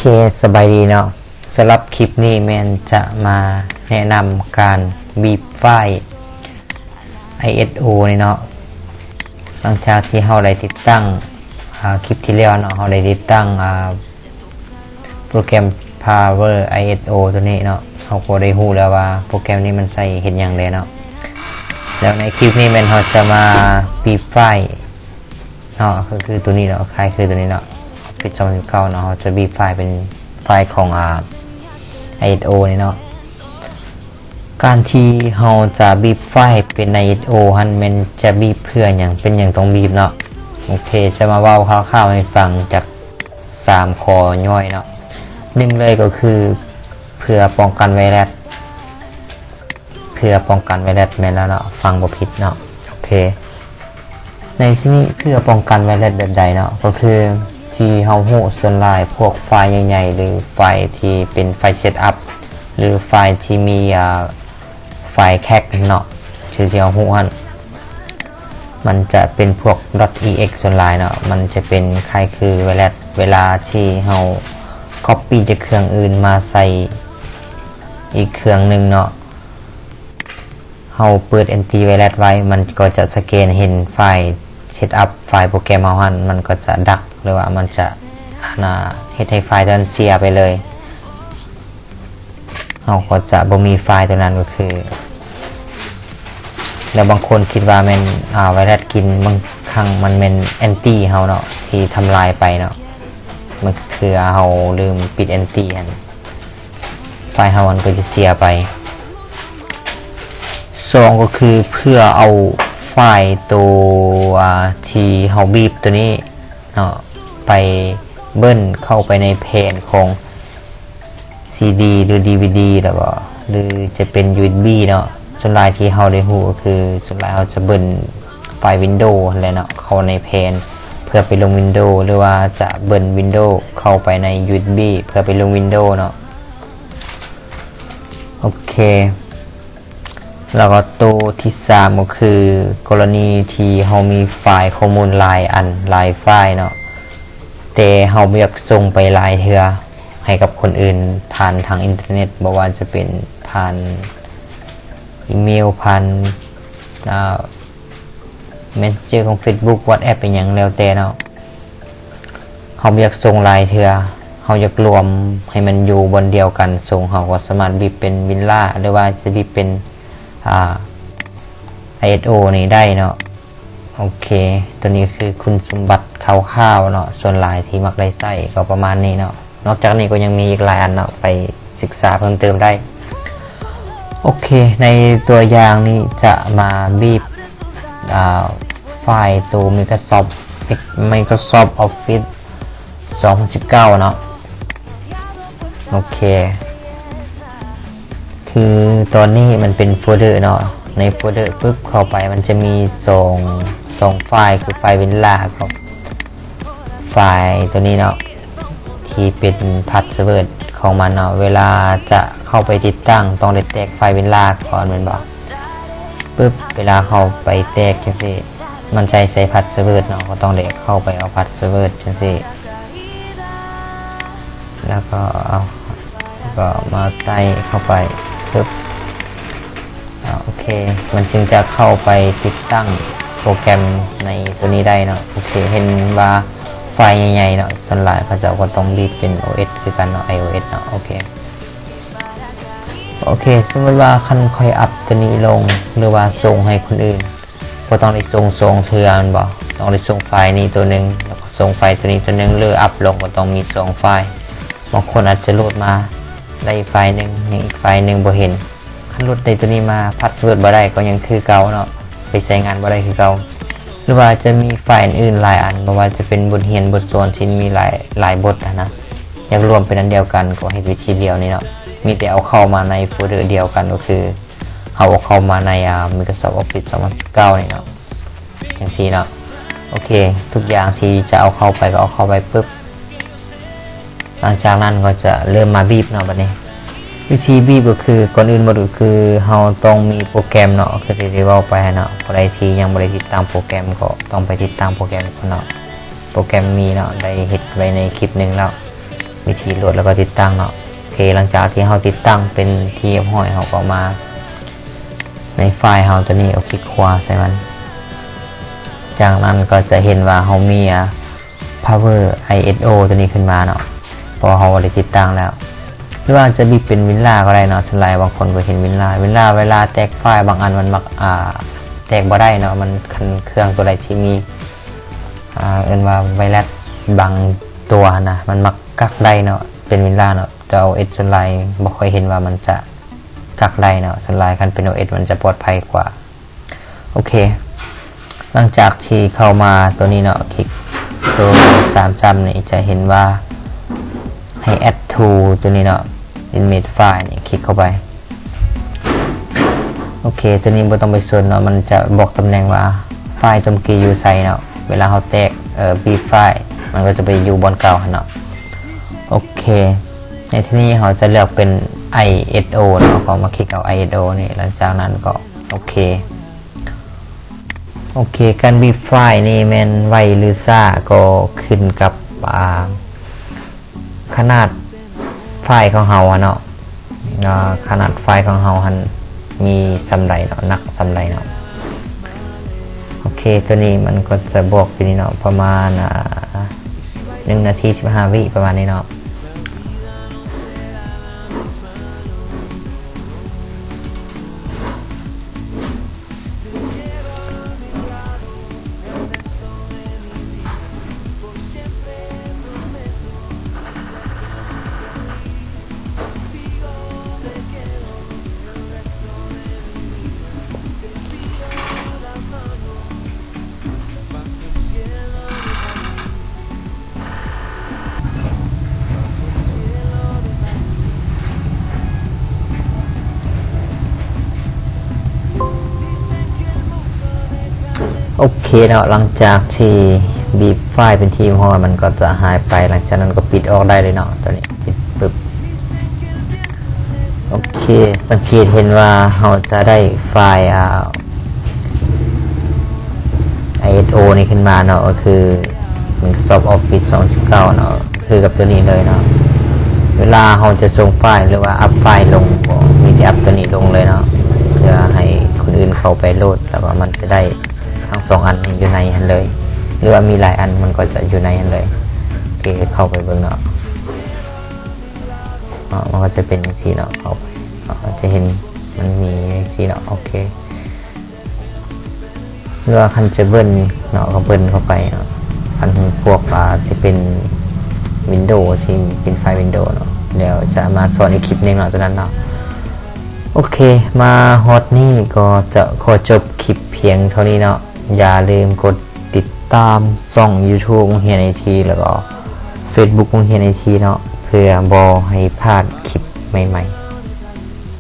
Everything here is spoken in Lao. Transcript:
ເຄ ສະບາຍດີເນາະ. ສຳລັບຄລິບນີ້ແມ່ນຈະມາແນະນຳການບີບໄຟລ໌ ໄອເອສໂອ ນີ້ເນາະ. ຫຼັງຈາກທີ່ເຮົາໄດ້ຕິດຕັ້ງ ອາ ຄລິບທີ່ແລ້ວເນາະ ເຮົາໄດ້ຕິດຕັ້ງ ອາ ໂປຣແກຣມ Power ໄອເອສໂອ ຕົວນີ້ເນາະ, ເຮົາກໍໄດ້ຮູ້ແລ້ວວ່າໂປຣແກຣມນີ້ມັນໃຊ້ເຮັດຫຍັງແດ່ເນາະ. ແລ້ວໃນຄລິບນີ້ແມ່ນເຮົາຈະມາບີບໄຟລ໌ ເນາະ ກໍຄືຕົວນີ້ເນາະ, ຄ້າຍຄືຕົວນີ້ເນາະ Office ສອງພັນສິບເກົ້າເນາະ, ເຮົາຈະບີບໄຟລ໌ເປັນໄຟລ໌ຂອງ ອາ ໄອເອສໂອ ນີ້ເນາະ. ການທີ່ເຮົາຈະບີບໄຟລ໌ເປັນ ໄອເອສໂອ ຫັ້ນ ແມ່ນຈະບີບເພື່ອຫຍັງ? ເປັນຫຍັງຕ້ອງບີບເນາະ? ໂອເຄ ຈະມາເວົ້າຄ່າວໆໃຫ້ຟັງຈາກສາມຂໍ້ຍ່ອຍເນາະ. ໜຶ່ງເລີຍກໍຄືເພື່ອປ້ອງກັນໄວຣັສ ເພື່ອປ້ອງກັນໄວຣັສ ແມ່ນແລ້ວເນາະ, ຟັງບໍ່ຜິດເນາະ. ໂອເຄ ໃນທີ່ນີ້ເພື່ອປ້ອງກັນໄວຣັສແບບໃດເນາະ? ກໍຄືທີ່ເຮົາຮູ້ສ່ວນຫຼາຍພວກໄຟລ໌ໃຫຍ່ໆ ຫຼື ໄຟລ໌ທີ່ເປັນໄຟລ໌ເຊັດອັບ ຫຼື ໄຟລ໌ທີ່ມີ ອາ ໄຟລ໌ແຄຣັກເນາະ ຄືທີ່ເຮົາຮູ້ຫັ້ນ ມັນຈະເປັນພວກ .exe ສ່ວນຫຼາຍເນາະ, ມັນຈະເປັນຄ້າຍຄືໄວຣັສ. ເວລາທີ່ເຮົາ copy ຈາກເຄື່ອງອື່ນມາໃສ່ອີກເຄື່ອງໜຶ່ງເນາະ, ເຮົາເປີດ anti virus ໄວ້ ມັນກໍຈະສະແກນເຫັນໄຟລ໌ເຊັດອັບ ໄຟລ໌ໂປຣແກຣມເຮົາຫັ້ນ, ມັນກໍຈະດັກ ຫຼືວ່າມັນຈະ ອັນນ່າ ເຮັດໃຫ້ໄຟລ໌ຕົວນັ້ນເສຍໄປເລີຍ. ເຮົາກໍຈະບໍ່ມີໄຟລ໌ຕົວນັ້ນ ກໍຄື ແລ້ວບາງຄົນຄິດວ່າແມ່ນ ອາ ໄວຣັສກິນ, ບາງຄັ້ງມັນແມ່ນ anti ເຮົາເນາະ ທີ່ທຳລາຍໄປເນາະ. ບາງເທື່ອເຮົາລືມປິດ anti ຫັ້ນ ໄຟລ໌ເຮົາມັນກໍຈະເສຍໄປ. ສອງ ກໍຄືເພື່ອເອົາໄຟລ໌ໂຕ ອາ ທີ່ເຮົາບີບໂຕນີ້ເນາະ ໄປເບິ້ນເຂົ້າໄປໃນແຜ່ນຂອງ ຊີດີ ຫຼື ດີວີດີ ແລ້ວກໍ ຫຼືຈະເປັນ ຢູເອັສບີ ເນາະ. ສ່ວນຫຼາຍທີ່ເຮົາໄດ້ຮູ້ກໍຄື ສ່ວນຫຼາຍເຮົາຈະເບິ້ນໄຟລ໌ Windows ຫັ້ນແຫຼະເນາະ ເຂົ້າໃນແຜ່ນເພື່ອໄປລົງ Windows ຫຼືວ່າຈະເບິ້ນ Windows ເຂົ້າໄປໃນ ຢູເອັສບີ ເພື່ອໄປລົງ Windows ເນາະ. ໂອເຄ ແລ້ວກໍໂຕທີສາມກໍຄື ກໍລະນີທີ່ເຮົາມີໄຟລ໌ຂໍ້ມູນຫຼາຍອັນ ຫຼາຍໄຟລ໌ເນາະ ແຕ່ເຮົາບໍ່ຢາກສົ່ງໄປຫຼາຍເທື່ອໃຫ້ກັບຄົນອື່ນ ຜ່ານທາງອິນເຕີເນັດ ບໍ່ວ່າຈະເປັນຜ່ານອີເມວ ຜ່ານ ອາ Messenger ຂອງ Facebook WhatsApp ອີ່ຫຍັງແລ້ວແຕ່ເນາະ. ເຮົາບໍ່ຢາກສົ່ງຫຼາຍເທື່ອ, ເຮົາຢາກລວມໃຫ້ມັນຢູ່ບ່ອນດຽວກັນ. ສົ່ງເຮົາກໍສາມາດບີບເປັນວິນລາ ຫຼືວ່າຈະບີບເປັນ ອາ ໄອເອສໂອ ນີ້ໄດ້ເນາະ. ໂອເຄ ຕົວນີ້ຄືຄຸນສົມບັດຄ່າວໆເນາະ, ສ່ວນຫຼາຍທີ່ມັກໄດ້ໃຊ້ກໍປະມານນີ້ເນາະ. ນອກຈາກນີ້ກໍຍັງມີອີກຫຼາຍອັນເນາະ, ໄປສຶກສາເພີ່ມເຕີມໄດ້. ໂອເຄ ໃນຕົວຢ່າງນີ້ຈະມາບີບ ອາ ໄຟລ໌ໂຕ Microsoft Microsoft Office ສອງພັນສິບເກົ້າເນາະ. ໂອເຄ ຄືຕອນນີ້ມັນເປັນໂຟເດີເນາະ, ໃນໂຟເດີປຶບເຂົ້າໄປ ມັນຈະມີສອງ ສອງໄຟລ໌ ຄືໄຟລ໌ວິນລາກັບໄຟລ໌ຕົວນີ້ເນາະ ທີ່ເປັນພາສເວີດຂອງມັນເນາະ. ເວລາຈະເຂົ້າໄປຕິດຕັ້ງ ຕ້ອງໄດ້ແຕກໄຟລ໌ວິນລາກ່ອນແມ່ນບໍ່? ປຶບ ເວລາເຂົ້າໄປແຕກຈັ່ງຊີ້ ມັນຈະໃຫ້ໃສ່ພາສເວີດເນາະ, ກໍຕ້ອງໄດ້ເຂົ້າໄປເອົາພາສເວີດຈັ່ງຊີ້ ແລ້ວກໍເອົາ ກໍມາໃສ່ເຂົ້າໄປປຶບ ອາ ໂອເຄ ມັນຈຶ່ງຈະເຂົ້າໄປຕິດຕັ້ງໂປຣແກຣມໃນຕົວນີ້ໄດ້ເນາະ. ໂອເຄ ເຫັນວ່າໄຟລ໌ໃຫຍ່ໆເນາະ ສ່ວນຫຼາຍເຂົາເຈົ້າກໍຕ້ອງບີບເປັນ ໂອເອສ ຄືກັນເນາະ ໄອໂອເອສເນາະ. ໂອເຄ ໂອເຄ ສົມມຸດວ່າຄັນຂ້ອຍອັບຕົວນີ້ລົງ ຫຼືວ່າສົ່ງໃຫ້ຄົນອື່ນ ບໍ່ຕ້ອງໄດ້ສົ່ງສອງເທື່ອແມ່ນບໍ່? ຕ້ອງໄດ້ສົ່ງໄຟລ໌ນີ້ຕົວໜຶ່ງ ແລ້ວກໍສົ່ງໄຟລ໌ຕົວນີ້ຕົວໜຶ່ງ ຫຼືອັບລົງກໍຕ້ອງມີສອງໄຟລ໌. ບາງຄົນອາດຈະໂຫຼດມາໄດ້ໄຟລ໌ໜຶ່ງ ຍັງອີກໄຟລ໌ໜຶ່ງບໍ່ເຫັນ. ຄັນໂຫຼດໄດ້ຕົວນີ້ມາ ພາສເວີດບໍ່ໄດ້ກໍຍັງຄືເກົ່າເນາະ, ໄປໃຊ້ງານບໍ່ໄດ້ຄືເກົ່າ. ຫຼືວ່າຈະມີໄຟລ໌ອື່ນໆຫຼາຍອັນ ບໍ່ວ່າຈະເປັນບົດຮຽນບົດສອນທີ່ມີຫຼາຍ ຫຼາຍບົດຫັ້ນນະ, ຢາກລວມເປັນອັນດຽວກັນ ກໍເຮັດວິທີດຽວນີ້ເນາະ, ມີແຕ່ເອົາເຂົ້າມາໃນໂຟເດີດຽວກັນ ກໍຄື ເຮົາເອົາເຂົ້າມາໃນ ອາ Microsoft Office ສອງພັນສິບເກົ້ານີ້ເນາະ ຈັ່ງຊີ້ເນາະ. ໂອເຄ ທຸກຢ່າງທີ່ຈະເອົາເຂົ້າໄປກໍເອົາເຂົ້າໄປປຶບ ຫຼັງຈາກນັ້ນກໍຈະເລີ່ມມາບີບເນາະ. ບັດນີ້ວິທີບີບກໍຄື ກ່ອນອື່ນໝົດກໍຄືເຮົາຕ້ອງມີໂປຣແກຣມເນາະ ຄືທີ່ໄດ້ເວົ້າໄປຫັ້ນເນາະ. ຜູ້ໃດທີ່ຍັງບໍ່ໄດ້ຕິດຕັ້ງໂປຣແກຣມກໍຕ້ອງໄປຕິດຕັ້ງໂປຣແກຣມກ່ອນເນາະ. ໂປຣແກຣມມີເນາະ ໄດ້ເຮັດໄວ້ໃນຄລິບໜຶ່ງແລ້ວ. ແ ວິທີໂຫຼດ ແລ້ວກໍຕິດຕັ້ງເນາະ. ໂອເຄ ຫຼັງຈາກທີ່ເຮົາຕິດຕັ້ງເປັນທີ່ຮຽບຮ້ອຍ ເຮົາກໍມາໃນໄຟລ໌ເຮົາຕົວນີ້ ເອົາຄລິກຂວາໃສ່ມັນ. ຈາກນັ້ນກໍຈະເຫັນວ່າເຮົາມີ power ISO ຕົວນີ້ຂຶ້ນມາເນາະ ເພາະເຮົາບໍ່ໄດ້ຕິດຕັ້ງແລ້ວ. ຫຼືວ່າຈະບິດເປັນວິນລາກໍໄດ້ເນາະ, ສ່ວນຫຼາຍບາງຄົນກໍເຫັນວິນລາ ວິນລາເວລາແຕກໄຟລ໌ບາງອັນມັນມັກ ອ່າ ແຕກບໍ່ໄດ້ເນາະ. ມັນ ຄັນເຄື່ອງຕົວໃດທີ່ມີ ອ່າ ເອີ້ນວ່າໄວຣັສບາງຕົວຫັ້ນນະ ມັນມັກກັກໄດ້ເນາະ ເປັນວິນລາເນາະ. ແຕ່ OS ສ່ວນຫຼາຍບໍ່ຄ່ອຍເຫັນວ່າມັນຈະກັກໄດ້ເນາະ, ສ່ວນຫຼາຍຄັນເປັນ OS ມັນຈະປອດໄພກວ່າ. ໂອເຄ ຫຼັງຈາກທີ່ເຂົ້າມາຕົວນີ້ເນາະ ຄລິກຕົວສາມຈ້ຳນີ້ ຈະເຫັນວ່າໃຫ້ add to ຕົວນີ້ເນາະ image file ນີ້ ຄລິກເຂົ້າໄປ. ໂອເຄ ຕົວນີ້ບໍ່ຕ້ອງໄປສົນເນາະ, ມັນຈະບອກຕຳແໜ່ງວ່າໄຟລ໌ຕົວເມື່ອກີ້ຢູ່ໃສເນາະ. ເວລາເຮົາແຕກ ເອີ ບີບໄຟລ໌ ມັນກໍຈະໄປຢູ່ບ່ອນເກົ່າຫັ້ນເນາະ. ໂອເຄ ໃນທີ່ນີ້ເຮົາຈະເລືອກເປັນ ISO ເນາະ, ກໍມາຄລິກເອົາ ISO ນີ້ ຫຼັງຈາກນັ້ນກໍ ໂອເຄ ໂອເຄ ການບີບໄຟລ໌ນີ້ແມ່ນໄວຫຼືຊ້າກໍຂຶ້ນກັບ ອ່າ ຂະໜາດໄຟລ໌ຂອງເຮົາຫັ້ນເນາະ, ຂະໜາດໄຟລ໌ຂອງເຮົາຫັ້ນມີສ່ຳໃດເນາະ, ໜັກສ່ຳໃດເນາະ. ໂອເຄ ຕົວນີ້ມັນກໍຈະບອກຢູ່ນີ້ເນາະ ປະມານ ອ່າ ໜຶ່ງນາທີສິບຫ້າວິ ປະມານນີ້ເນາະ. ໂອເຄເນາະ, ຫຼັງຈາກທີ່ບີບໄຟລ໌ເປັນທີ່ຮຽບຮ້ອຍ ມັນກໍຈະຫາຍໄປ. ຫຼັງຈາກນັ້ນກໍປິດອອກໄດ້ເລີຍເນາະ, ຕົວນີ້ປິດປຶບ. ໂອເຄ ສັງເກດເຫັນວ່າເຮົາຈະໄດ້ໄຟລ໌ ອ່າ ໄອເອສໂອ ນີ້ຂຶ້ນມາເນາະ, ກໍຄື Microsoft Office ສອງພັນສິບເກົ້າເນາະ, ຄືກັບຕົວນີ້ເລີຍເນາະ. ເວລາເຮົາຈະສົ່ງໄຟລ໌ ຫຼືວ່າອັບໄຟລ໌ລົງ ກໍມີແຕ່ອັບຕົວນີ້ລົງເລີຍເນາະ, ເພື່ອໃຫ້ຄົນອື່ນເຂົ້າໄປໂຫຼດ ແລ້ວກໍມັນຈະໄດ້ທັງສອງອັນນີ້ຢູ່ໃນຫັ້ນເລີຍ, ຫຼືວ່າມີຫຼາຍອັນມັນກໍຈະຢູ່ໃນຫັ້ນເລີຍ. ໂອເຄ ເຂົ້າໄປເບິ່ງເນາະ. ເນາະ ມັນກໍຈະເປັນຈັ່ງຊີ້ເນາະ, ເຂົ້າໄປເນາະ ຈະເຫັນມັນມີຈັ່ງຊີ້ເນາະ. ໂອເຄ ຫຼືວ່າຄັນຈະເບິ່ນເນາະ ກໍເບິ່ນເຂົ້າໄປເນາະ. ຄັນພວກ ອ່າ ທີ່ເປັນ Windows ທີ່ເປັນໄຟລ໌ Windows ເນາະ, ແລ້ວຈະມາສອນອີກຄລິບໜຶ່ງເນາະ ຕົວນັ້ນເນາະ. ໂອເຄ ມາຮອດນີ້ກໍຈະຂໍຈົບຄລິບພຽງເທົ່ານີ້ເນາະ. ຢ່າລືມກົດຕິດຕາມຊ່ອງ YouTube ໂຮງຮຽນໄອທີ ແລ້ວກໍ Facebook ໂຮງຮຽນໄອທີເນາະ ເພື່ອບໍ່ໃຫ້ພາດຄລິບໃໝ່ໆ.